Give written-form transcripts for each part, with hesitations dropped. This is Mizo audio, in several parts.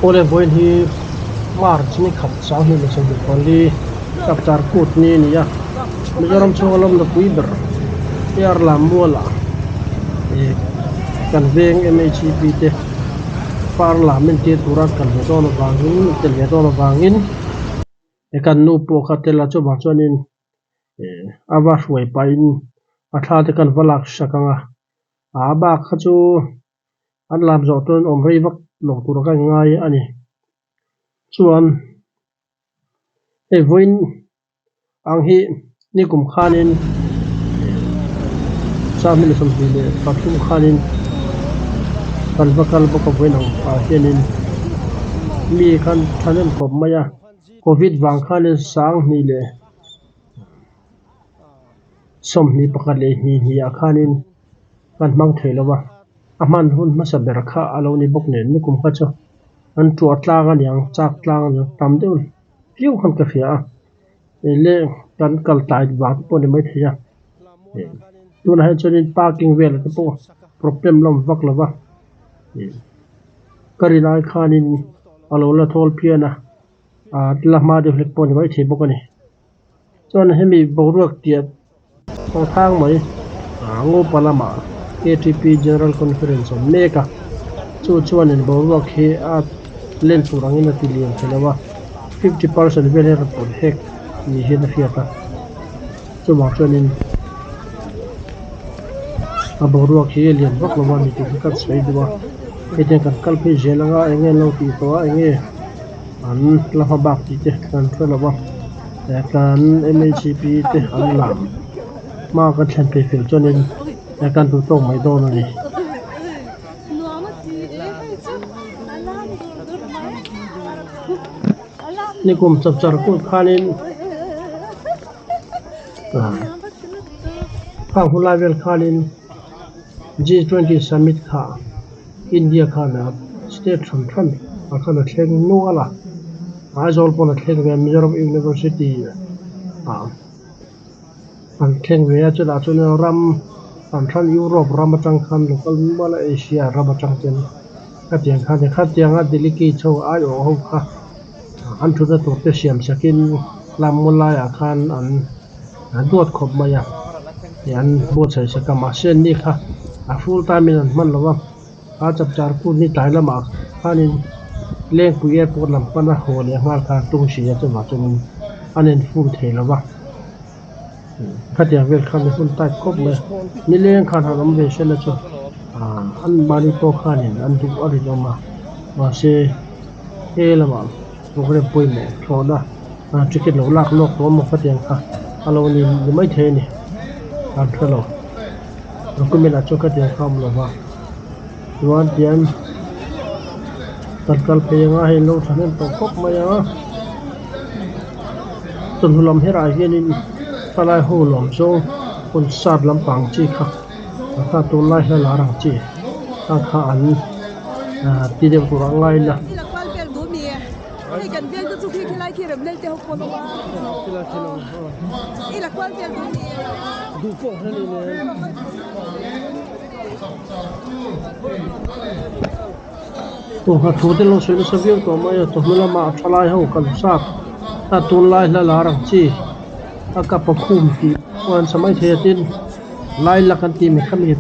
Awle vawiin hi March ni khat 2024 chapchar kut ni a ni a, Mizoram chhunga lawmna pui ber AR Lammuala ih kan veng MHEP te par lam entir tura kal ve dawn avangin tel ve dawn avangin kan nu pawh kha tel a chuvang chuanin ih a va hruai pahin a thla te khan va lak sak ang a, a bak kha chu. An lam zawh chuan awm rei vak lo tur ka ngai a ni. Chuan hei vawiin ang hi nikum khanin 2023 khanin kan va kal bawk a vawiin ang ah hianin mi khan thahnem khawp mai a, covid vang khanin 2021 ah khanin kan hmang thei lo va, a hman hun hmasa ber kha a lo ni bawk nen nikum kha chu an tuah tlang a niang chak tlang a niang tam deuh viau khan ka hria a ih leh kan kal tlai vang te pawh a ni maithei a ih tunah hian chuanin parking velah te pawh problem la awm vak lo va ih ka rin ai khanin a lo la thawl phian a ah la hma deuh hlek pawh a ni maithei bawk a ni. Chuan hemi boruak tiah thaw thang mai ah Ngopa lamah KTP General Conference awm mek a, chu chuanin boruak hi a len tur angin a ti lian thei lo a, 50% vel hi a rawn pawlh hek ni hian a hriat a, chuvang chuanin a boruak hi a lian vak lo a ni tih hi kan sawi duh a, hetiang kan kal phei zel anga eng nge an lo tih tawh a eng nge. An la hma bak tih te kan hre lo a, kan MHP te an lam hma kan thlen phei fel chuanin kan duh tawk mai dawn a ni. Nikum chapchar kut khanin khang hun lai vel khanin G20 summit kha India khan state hran hran ah khan a thleng nual a, Aizawl pawn a thleng ve a, Mizoram University ah an thleng ve a, chutah chuan ram hran hran Europe ram atang khan local nual a, Asia ram atang ten khatiang khan khatianga delegate ho aiawh ho kha an thutna tur te siam sakin lam laiah khan an duat khawp mai a, an buatsaih sak a mahse an ni kha a full time in an hman lo a, a chapchar kut ni tlai lamah khanin Lengpui airport lam pana haw leh nghal kha tum si a chuvah chuanin an en full thei lo va, khatiang vel khan hun tight khawp mai a, nileng khan han awm ve sela chu an mahni pawh khanin an duh a rinawm a, mahse he lamah program pawimawh thlawhna ticket lo lak lawk tawh emaw khatiang kha a lo ni ni maithei a ni an hre lo document ah chuan khatiang kha a awm lo va chuan tian kan kal phei anga hei an lo thahnem tawh khawp mai a chawhnu lam herah hianin thalai ho lawm zawng concert lampang chi kha kha tunlai hla lar ang chi kha kha an ti deuh tur a ngai la. Hei kan veng te chu khi khilai khi remlel te ho pawh an awm a i la kual vel dawn ni duh pawh hre ni nen aw ha thu te lo sawi nasa viau tawh mai a chawhnu lama a thalai ho kan sap a tunlai hla lar ang chi a kapa khum tih pawh an sa maithei a tin. Lai la kan tih mi kha mi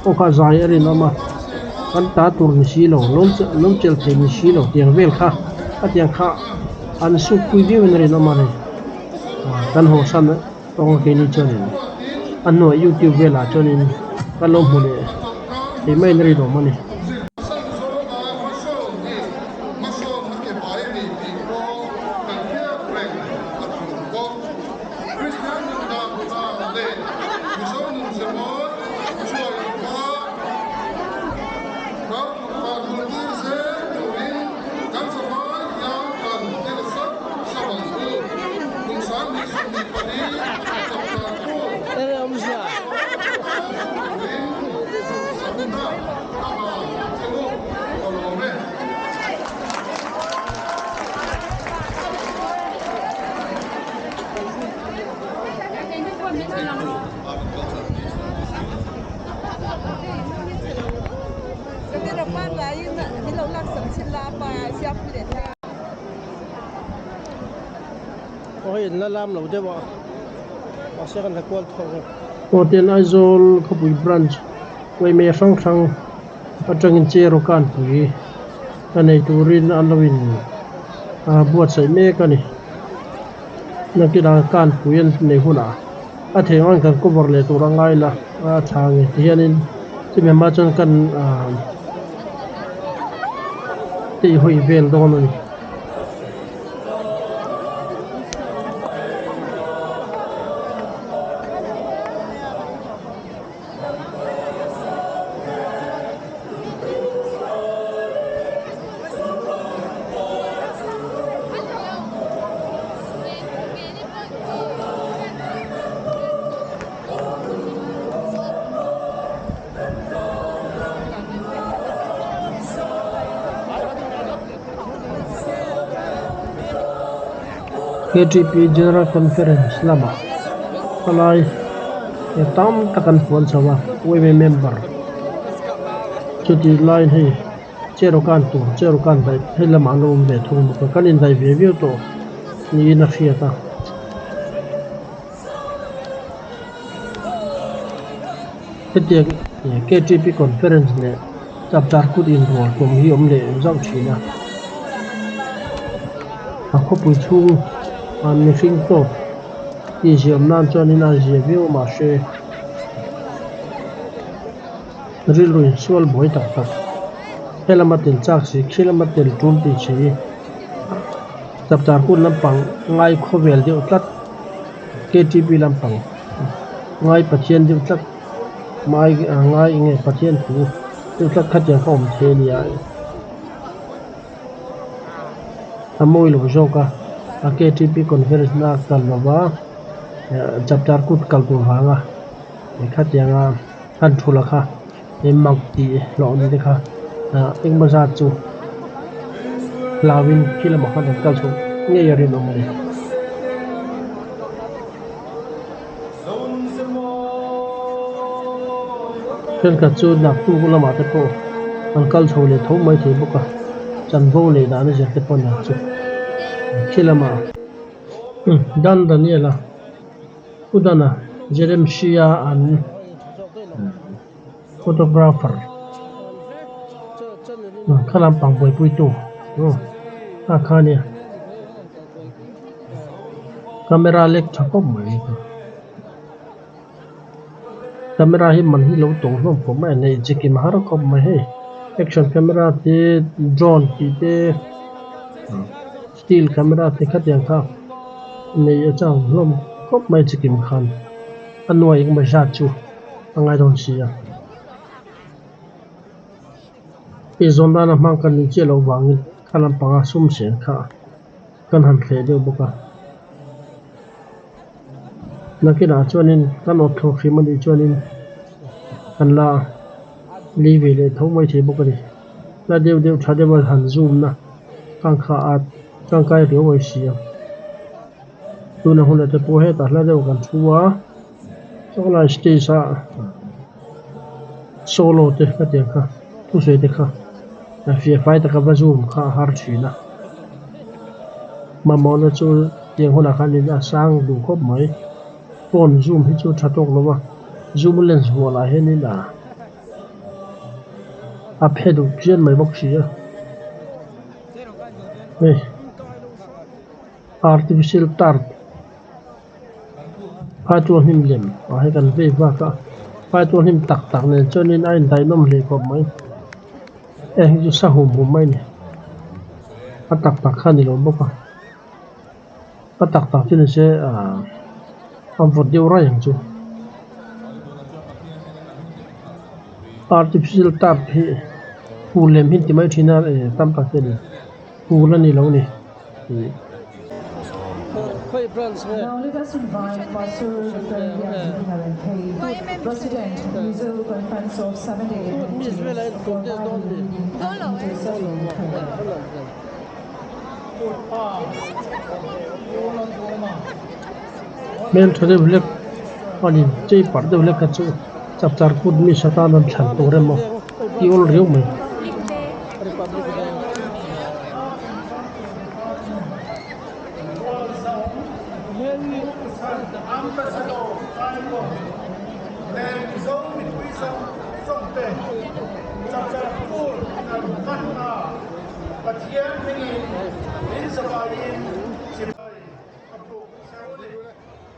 pawh kha zai a rinawm a, kan ta tur ni si lo, lo chelh thei ni si lo tiang vel kha a tiang kha an suk pui viau in a rinawm a ni. Kan haw san tawng a keini chuanin a hnuah youtube velah chuanin kan lo hmu leh thei maiin a rinawm a ni. Kristian nun dan tha leh Mizo nun ze mawi chuai lova kan kultir zel turin kan zavai hian kan tel sap sap ang u. Kum 2024 chapchar pawh turin duhsakna ka hlan che u ka lawm e. Aw hei in la lam lo deuh a mahse kan la kual thawk a. Aw tin Aizawl khawpui branch uaimei hrang hrang atangin chair aw kanpui a nei turin an lo in buatsaih mek a ni. Nakinah kanpui an nei hunah a theih ang kan cover leh tur a ngai la a tha nge ti hianin chumi hma chuan kan tih hawi vel dawn a ni. Ktp General Conference lamah palai tam tak an puan chho a yma member chutih laiin hei chair kan tur chair kan daih hei lamah an lo awm ve thung bawk a kan indaih ve viau tawh niin a hriat a. Hetiang ktp conference leh chapchar kut inrual tum hi awm leh zauh thin a. A khawpui chhung an mihring tawp tih ziam nan chuanin a zia viau mahse rilru insual buai tak tak helama tel chak si khilama tel tul tih si chapchar kut lampang ngai khawvel deuh tlat. Ktp lampang ngai Pathian deuh tlat mai ngai enge Pathian thu deuh tlat khatiang kha awm thei ania a mawi lo zawk a a ktp conference na kal lova chapter kut kal tur vanga khatianga han thu la kha mak tih hlawh ni te kha engemaw zat chu hlauin khi lamah khan an kal chhuah ngei a rinawm a ni. Thenkhat chu naktuk lamah te pawh an kal chho leh tho mai thei bawk a, chanvo leh dahna zir te pawh nia chu khi lamah Dan Daniel-a Pu Dana Jeremshia an photographer kha lampang buaipuitu a kha ania camera lek tha khawp mai camera hi man hi lo tawng hlawm khawp mai a nei chikim har khawp mai hei action camera te drone tih te still camera te khatiang kha nei a chang hlawm khawp mai chikim khan a nuai engemaw zat chu a ngai dawn si a eizawn nana hmang kan nih chiah loh vangin kha lampanga sum sen kha kan han thleh deuh bawk a nakinah chuanin kan awt thlawk hrim anih chuanin kan la lei ve leh tho mai thei bawk a ni la deuh deuh tha deuh a han zoom na kangkha a tangkai riau mai si a tuna hunah te pawh hetah hla deuh kan thu a. Chawlai stage a solo te ka tiang kha thusawi te kha fiah fai taka va zoom kha a har thin a mamawhna chu tiang hunah khanin a sang duh khawp mai phone zoom hi chu tha tawk lo va zoom lens vuah lah hianin a a phe duh chian mai bawk si a hei artificial turf. Phaitu hnim lem ah hei kan vei vak a phaitu hnim tak tak nen chuanin a indaihnawm hle khawp mai heng hi chu sa hum hum mai a ni a tak tak kha a ni lo bawk a a tak tak chu ni se ahh a vawt deuh raih ang chu artificial turf hi phul lem hi an ti mai thin a tam tak te a ni phul a ni lo a ni. Now let us invite Pastor Dr. K, President, Mizo Conference of Seventh-day Adventists, for Bible reading and intercessory prayer. Hmel tha deuh hlek a ni chei parh deuh hlek kha chu chapchar kut mi satan an thlan tur emaw tih awl riau mai.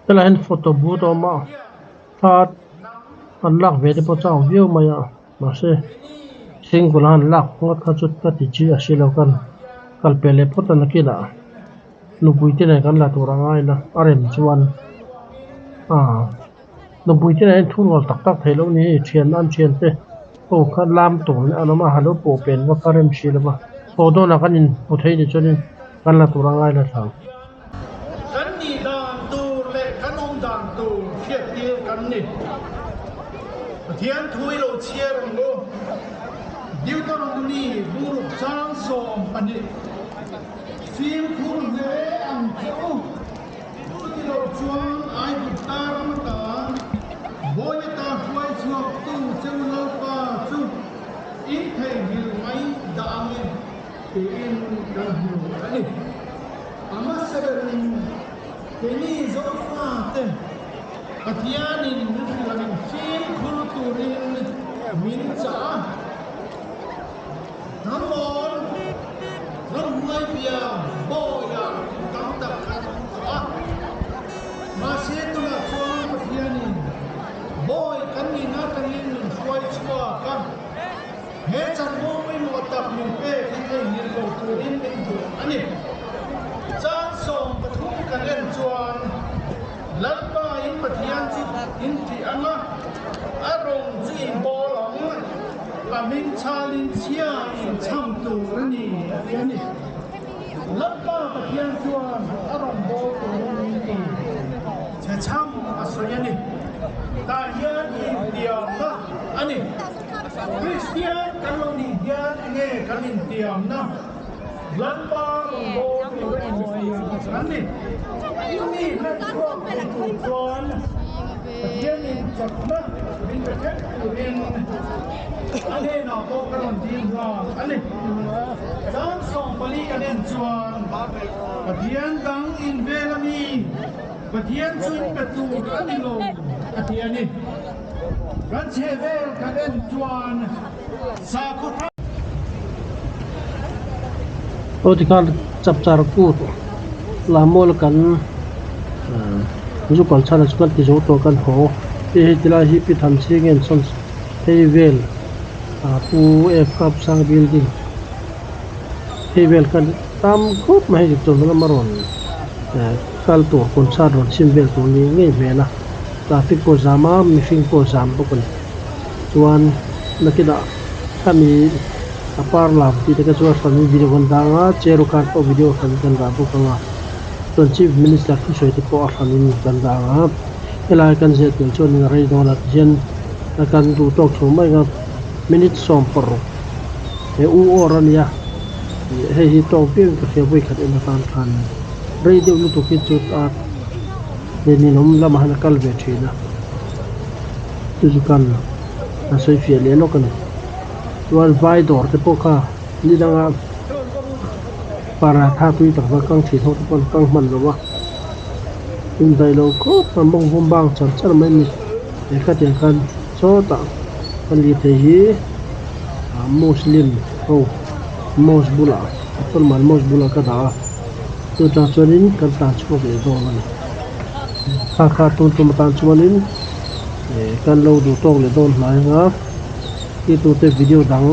Helaiah hian photo booth a awm a thla an lak ve te pawh chau viau mai a mahse single a han lak ngawt kha chu ka ti chi a si lo khan kal pe leh phawt a nakinah nupui te nen kan la tur a ngai la a rem chuan aaa nupui te nen hian thu rual tak tak theih loh a ni hei thian an thian te ho kha lam tur an awm a ha lo pawh pen vak a rem si lo va haw dawnah kan inhmu thei ni chuanin kan la tur a ngai la thlang. Kan nih dan tur leh kan awm dan tur hriattir kan ni. Pathian thu i lo chhiar ang u. Deuteronomy bungruk chang 12 Fimkhur hle ang che u. Chuti lo chuan Aigupta ram atan Bawi ata hruai chhuaktu che u Lalpa chu in theihnghilh mai dah angin tiin kan hmu a ni. A hmasa berin keini Zofate Pathianin min hrilh angin fimkhur turin min chah a. Hnammawn ramhuai bia bawiah kum tam tak kan awm tawh a. Mahse tunah chuan Pathianin bawi kan nihna atangin min hruai chhuak a. He chanvo pawimawh tak min pek hi theihnghilh lo turin min duh a ni. Chang 13 kan en chuan Lalpa in Pathian chu in tih ang a, a rawng chu in bawl ang, a hming chhalin chhia in chham tur a ni a ti a ni. Lalpa Pathian chuan a rawn bawl turin min ti chhe chham a sawi a ni. Tah hian intiamna a ni. Kristian kan lo nih hian enge kan intiamna Lalpa rawn bawl tur a intiam kan ni. Chumi hman chhuak thei tur chuan Pathianin chakna min pe theuh turin a hnenah pawh ka rawn dil nghal a ni. Chang 14 kan en chuan Pathian dang invel a mi Pathian chu in pe tur a ni lo a ti a ni. Kan chhehvel kan en chuan sakhaw hrang. Aw tikhan chapchar kut lammual kan zu kal chhan a chu kan ti zo tawh kan haw hei hei tilai hi pi tham chhing nge an sawn hei vel pu F Kapsang building hei vel khan tam khawp mai hei chawhnu lama rawn kal tur concert rawn chhim vel tur ni ngei hmel a. Traffic pawh zam a, mihring pawh zam bawk a ni. Chuan nakinah khami a par lam tih te kha chu a hranin video kan dang a, chair khan pawh video hranin kan dah bawk ang a. Chuan Chief Minister thusawi te pawh a hranin kan dah ang a. Helai kan ziah tel chuanin a rei dawn a tihian kan duh tawk chho mai ang a, minute 16 he u awr a nia hei hi tawk viau in ka hria vawikhat en atan khan rei deuh lutuk hi chu a. Lenin awm lamah hian a kal ve thin a, chu chu kan a sawi fiah leh lawk a ni. Chuan vai dawr te pawh kha ni danga paratha tui tak tak kang thin ho te pawh an kang hman lo a, indaih lo khawp a mawng vawm bang char char mai a ni. He khatiang khan sawtah kan lirthei hi Muslim ho mosque bulah Musalman mosque bulah ka dah a. Chutah chuanin kan tlan chhuak leh dawn a ni. Kha kha tun tum atan chuanin eh kan lo duh tawk leh dawn hnai anga ti tute video dang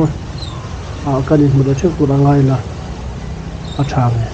ah kan inhmu leh theuh tur a ngai la a tha nge.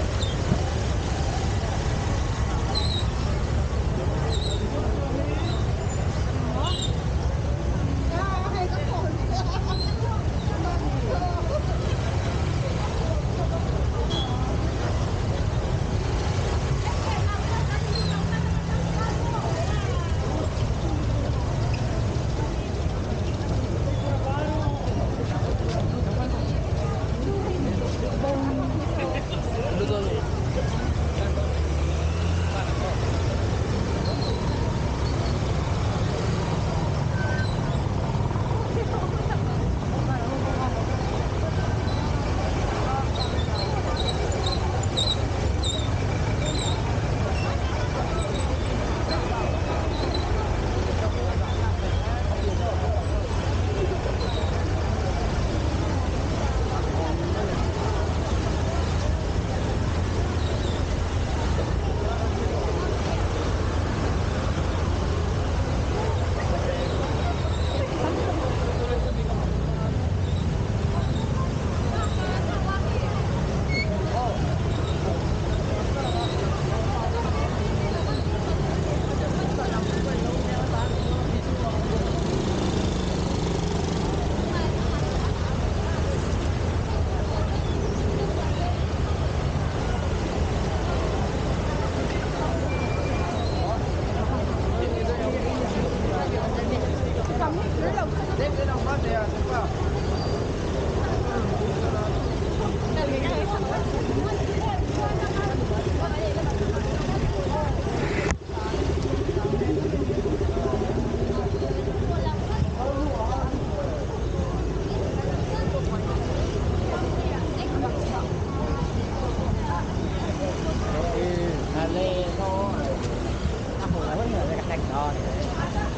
tihna a ni.